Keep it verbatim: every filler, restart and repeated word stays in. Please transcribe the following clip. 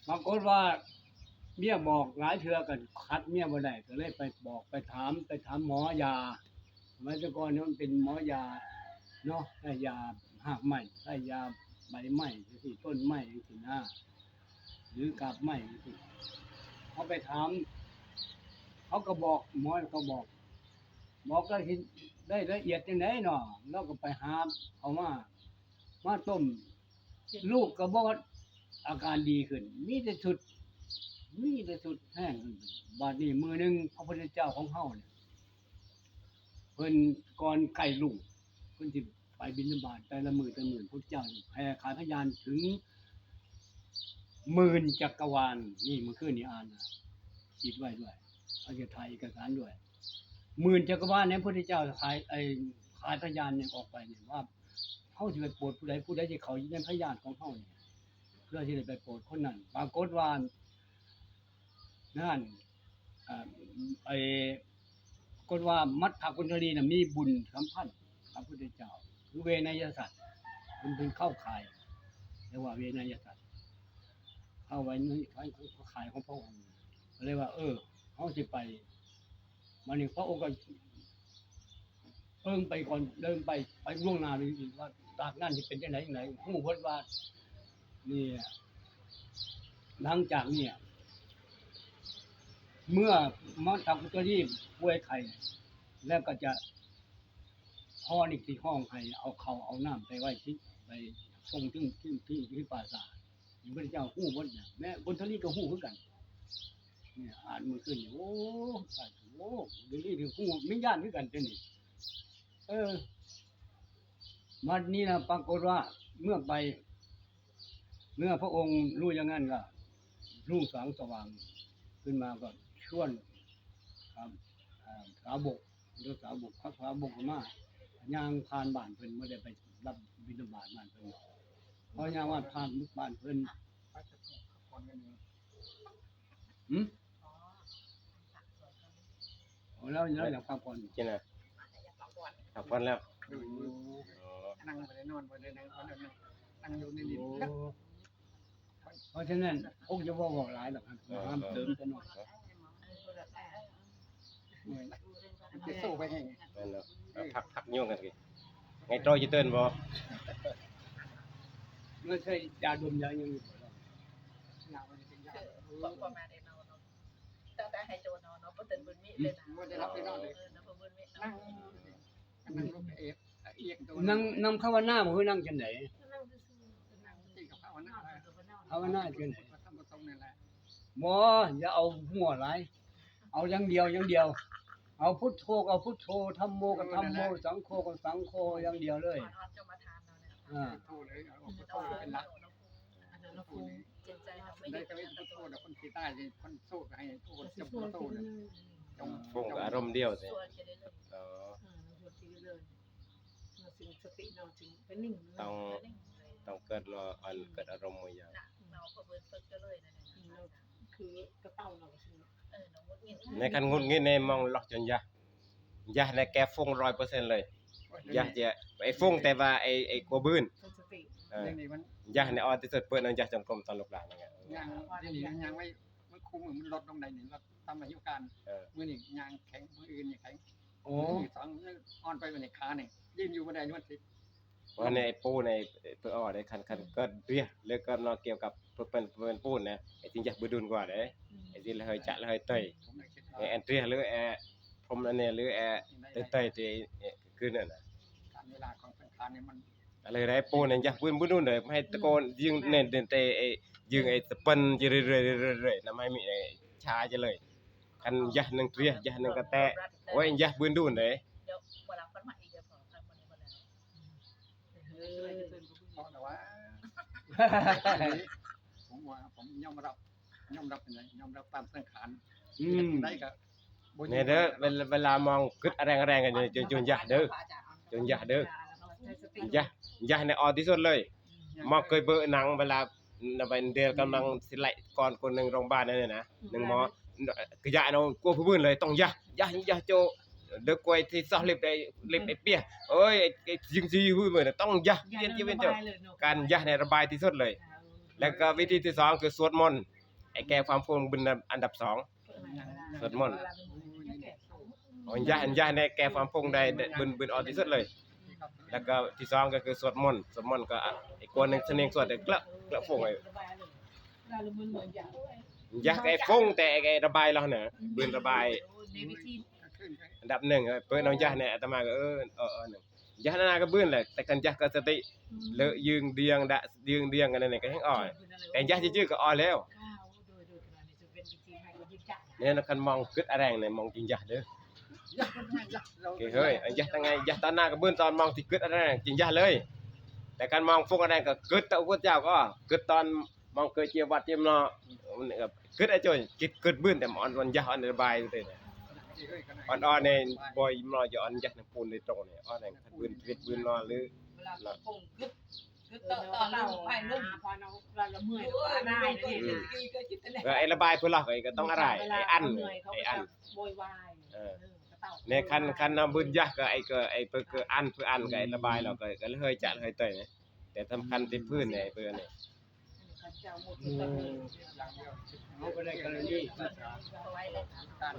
ปรากฏว่าเมียบอกหลายเทื่อก็ขัดเมียบ่ได้ ก็เลยไปบอกไปถาม ไปถามหมอยา สมัยแต่ก่อนนี่มันเป็นหมอยาเนาะ ให้ยาหากไม้ ให้ยาใบไม้จังซี้ ต้นไม้จังซี้นะ หรือกาบไม้จังซี้ เขาไปถาม เขาก็บอก หมอก็บอก บอกก็เห็นได้ละเอียดจังได๋เนาะ เราก็ไปหาเอามา มาต้ม ลูกก็บ่อาการดีขึ้น มีแต่สุด มีแต่สุดแฮงขึ้น บาดนี้มื้อหนึ่งพระพุทธเจ้าของเฮาเนี่ย เพิ่นก่อนใกล้รุ่ง เพิ่นสิไปบิณฑบาตแต่ละมื้อแต่ละมื้อ พระพุทธเจ้าแผ่ขายพยานถึงหมื่นจักรวาล นี่เมื่อคืนนี้อ่านนะ คิดไว้ด้วย เขาจะถ่ายเอกสารด้วย หมื่นจักรวาลเนี่ย พระพุทธเจ้าขาย ไอ้ขายพยานเนี่ยออกไปเนี่ยว่า เฮาสิไปโปรดผู้ใด ผู้ใดที่เขาอยู่ในพยานของเฮาเนี่ย เพื่อที่จะไปโปรดคนนั้น ปรากฏว่า นั่น อ่า ไอ้ กฏว่ามัทธกุณฑลีน่ะมีบุญสัมพันธ์กับพระพุทธเจ้า คือเวไนยสัตว์ มันเป็นเข้าข่าย เรียกว่าเวไนยสัตว์ เข้าไว้ในข่ายของพระองค์ ก็เลยว่า เออ เฮาสิไป มานี่พระองค์ก็เอิ้งไปก่อน เดินไป ไปล่วงหน้าเลยว่า จากนั้นสิเป็นจังได๋จังได๋ ฮู้เบิดว่า นี่ หลังจากเนี่ย เมื่อมัทธกุณฑลีป่วยไข้ แล้วก็จะ พ่อนี่สิฮ้องให้เอาข้าวเอาน้ำไปไว้ที่ ไปส่งถึง ที่ ที่ ที่ปราสาท พระพุทธเจ้าฮู้เบิดนะ แม้กุณฑลีก็ฮู้คือกัน เนี่ย อ่านมื้อคืนนี่ โอ้ สาธุ โอ้ เดี๋ยวนี้นี่ฮู้ มีญาณคือกันเด้อนี่ เออ บัดนี้นะ ปรากฏว่า เมื่อไป เมื่อพระองค์รู้อย่างนั้นก็ รุ่งสางสว่างขึ้นมาก็ชวน ครับ อ่า สาวก เดี๋ยวสาวก พระสาวกก็มา ย่างผ่านบ้านเพิ่น บ่ได้ไปรับบิณฑบาตบ้านเพิ่น พอย่างว่าผ่านบ้านเพิ่น หืม โอ้ แล้ว แล้วอยากพักผ่อน กินอะไร พักผ่อนแล้ว อืม อ๋อ นั่งบ่ได้นอนบ่ได้นั่ง บ่ได้นั่ง นั่งอยู่ในนี่ โอ้ เพราะฉะนั้นคงจะบ่เว้าหลายดอกครับ เออ ห้ามเติมแต่น้อย มันจะสู้ไปแฮง นั่นแหละ พัก พักโยงกันสิ ไงโตจะเตือนบ่ ไม่ใช่ยาดมยายังอยู่บ่ล่ะ ยามันเป็นยา คือ ประมาณนี้เนาะ ตั้งแต่ให้โจนอนเนาะ บ่เติมบุญมีเลยนะ บ่ได้รับไปนอนเลย เออ นะ บ่บุญมี นั่ง นั่งลงเอฟ เอียงตัว นั่ง นั่งภาวนาบ่ คือนั่งจังได๋ นั่งซื่อๆ นั่งซื่อๆ ภาวนา ภาวนาจังได๋ ทำบ่ตรงนั่นแหละ บ่ อย่าเอาหัวหลาย เอาอย่างเดียว อย่างเดียว เอาพุทโธก็เอาพุทโธ ธัมโมก็ธัมโม เออ นั่นแหละ สังโฆก็สังโฆ อย่างเดียวเลย อ่า พุทโธเลย เอาพุทโธเป็นหลัก อันนั้นเราคงเจ็บใจเราไม่ ได้ ได้ แต่ไม่พุทโธนะ คนที่ตายนี่ คนโศกให้พุทโธ จะพุทโธนะ จง พงกับอารมณ์เดียวสิ ส่วนจะได้เลย อ๋อ อ่า เราชวนชีวิตเลย เราจึงสติเราจึงเป็นหนึ่งเลย ต้อง ต้องเกิดรออันเกิดอารมณ์มาอย่าง น่ะ เราก็เบิดเพิกจะเลยนะเนี่ย เราคือกระเป๋าเราคือ เออ เราหงุดหงิด ในคันหงุดหงิดในมองหลอกจนยะ ยะในแกฟงร้อยเปอร์เซ็นต์เลย ยะจะไอ้ฟงแต่ว่าไอ้ ไอ้กลัวบื้น สติ เออ เรื่องนี้มัน ยะในออที่สุดเปิ้นเอายะจงกรมตอนลูกหลานนั่นไง ย่างที่นี่ย่างไว้ มันคุมมันลดลงได้นี่ ลดตามอายุการ เออ มื้อนี้ย่างแข็ง มื้ออื่นนี่แข็ง โอ้ มื้อสองมื้ออ่อนไปมื้อนี้ขานี่ ยืนอยู่บ่ได้ มันสิ ว่าในไอ้ปูในเพื่ออ่อนในคัน คันเกิดเรียกหรือเกิดนอนเกี่ยวกับเพิ่น เพิ่นปูนนะ ไอ้จริงอยากบ่ดุนกว่าเด้ ไอ้จริงละเฮยจะละเฮยเตย ไอ้แอนเตรียหรือแอพรมอันนี้หรือแอเตยเตยที่ เอ่อ คือนั่นน่ะ การเวลาของสังขารนี่มัน อะไรได้ปูนเนี่ยอยากปืนบ่ดุนเลย ให้ตะโกนยิงเน้นเน้นเตะไอ้ยิงไอ้ตะเปิ้นจะเรื่อยๆเรื่อยๆเรื่อยๆนำให้มีไอ้ช้าจะเลย คันยะหนึ่งเตรีย ยะหนึ่งกะแตะ โอ้ย ยะบ่ดุนเด้ เดี๋ยววันหลังค่อยมาอีก เดี๋ยวสองพันคนนี้หมดแล้ว เออ เพราะแต่ว่า ผมว่าผมยอมรับ ยอมรับเป็นไร ยอมรับตามสังขาร อืม ได้ก็บ่ เนี่ยเด้อ เวลา เวลามองกึดแรงๆกันจน จนยะเด้อ จนยะเด้อ ยะ ยะในออที่สุดเลย มองเคยเบอร์หนังเวลา ในวันเดียวกำลังสิไล่ก่อนคนหนึ่งโรงพยาบาลนั่นน่ะนะ หนึ่งหมอ กะยะเนาะ กลัวผู้อื่นเลย ต้องยะ ยะ ยะโจ เด็กกวยที่ซอกเล็บได้ เล็บไอ้เปีย เอ้ย ไอ้ ไอ้ยิงซีผู้อื่นน่ะ ต้องยะ ยะ เปลี่ยนชีวิตเจ้า ระบายเลยเนาะ การยะเนี่ยระบายที่สุดเลย เออ แล้วก็วิธีที่สองคือสวดมนต์ ไอ้แก้ความฟุ้งเบิ่นอันดับสอง สวดมนต์ อันยะ อันยะเนี่ยแก้ความฟุ้งได้ ได้เบิ่น เบิ่นออกที่สุดเลย แล้วก็ที่สองก็คือสวดมนต์ สวดมนต์ก็อ่ะ ไอ้กวนหนึ่งเสน่ห์สวดเดี๋ยวเกลอะเกลอะฟุ้งไอ้ อันยะก็ไอ้ฟุ้งแต่ไอ้ ไอ้ระบายเราเนี่ย เบิ่นระบาย อันดับหนึ่ง เออ เปิ้นเอายะเนี่ย อาตมาก็ เออ เออ เออ หนึ่ง ยะนานาก็เบิ่นแหละ แต่คันยะก็สติ เลอะยืงเดียง ดะยืงเดียงกันนั่นนี่ก็แฮงอ่อน แต่ยะจื้อๆก็อ่อนแล้ว เนี่ยนะ คันมองกึดอะแรงเนี่ย มองจริงยะเด้อ โอเค เฮ้ย อันยะตั้งไง ยะตอนหน้าก็เบิ่น ตอนมองที่กึดอะแรงจริงยะเลย แต่คันมองฟุ้งอะแรงก็กึด แต่พระพุทธเจ้าก็กึดตอนมองเกิดเจียวัดเจียมเนาะ มันก็กึดไอ้จ้อย กึด กึดเบิ่น แต่มันอ่อน มันยะอ่อนระบายอยู่เด้อ อ่อนๆ เนี่ย บ่อยมอจะอ่อนยะในปูนในตรงเนี่ย อ่อนแรงกึดเบิ่น กึดเบิ่นเนาะ หรือ เวลาคงกึดกึดต่อต่อลงไปลง พอเราเราเมื่อยเราก็ได้นะเนี่ย อืม เออ ไอ้ระบายเพื่อเราก็ต้องอะไร ไอ้อั้น เวลาเขาเมื่อยเขาก็ ไอ้อั้น จะโวยวาย เออ เออ ก็เต่า เนี่ย คัน คันเอาเบิ่นยะก็ไอ้ก็ไอ้เพื่อก็อั้น เพื่ออั้นก็ไอ้ระบายเราก็ ก็เลยจะเลยเตยเนี่ย แต่สำคัญที่พื้นเนี่ย ไอ้เพื่อเนี่ย เขาจะเอาหมดทุกคนเลย เอาไปได้กรณี เอาไว้เลยค่ะ